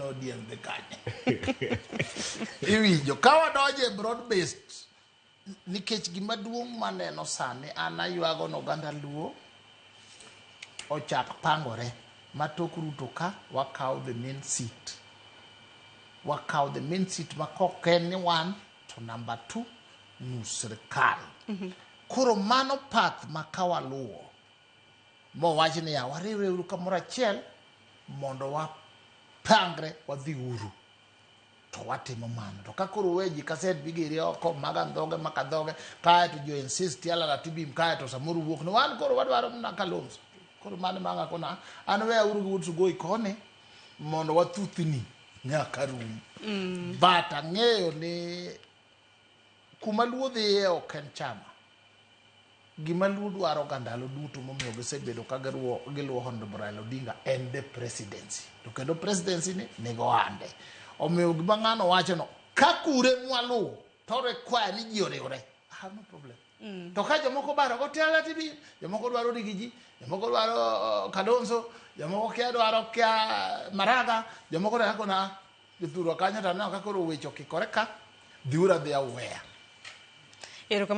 ODM dhi kanye. Iwinjo ka wadonjo e broad based nikech gima duong' maneno sani an aywago ni oganda Luo ochak pangore ma tok Ruto ka wakaw the main seat. Wakaw the main seat ma kok en ni wan to number 2 nus sirkal. Koro mano path ma ka waluwo mowach niya wariwre uru kamoro achiel mondo wapangre wadhi uru to watimo mano to ka koro we ji kaset bigiri oko mag andhoge mak andhoge kae to jo insist yalala tibim kae to samoro wuok ni wan koro wadwaro mana Kalonzo koro mano manga kona an we uru gi wuod Sugoi koni mondo wathuthni nyaka rum but ang'eyo ni kuma Luo dhiye ok en chama gima Luo dwaro ga ndalo duto momiyo gisebedo ka giluwo Honorable Raila Odinga en the presidency to kendo presidency ni nigo hande omiyo gima ng'ano wacho no ka kure mwaluwo to require ni ji oriwre I have no problem to ka jomoko baro go tiala tibi jomoko dwaro Rigiji jomoko dwaro Kalonzo jomoko kia dwaro kia Maraga jomoko dwaro kona jothurwa kanyo to aneno ka koro weche okikore ka dhiuru adhiya uweya. Erokamano.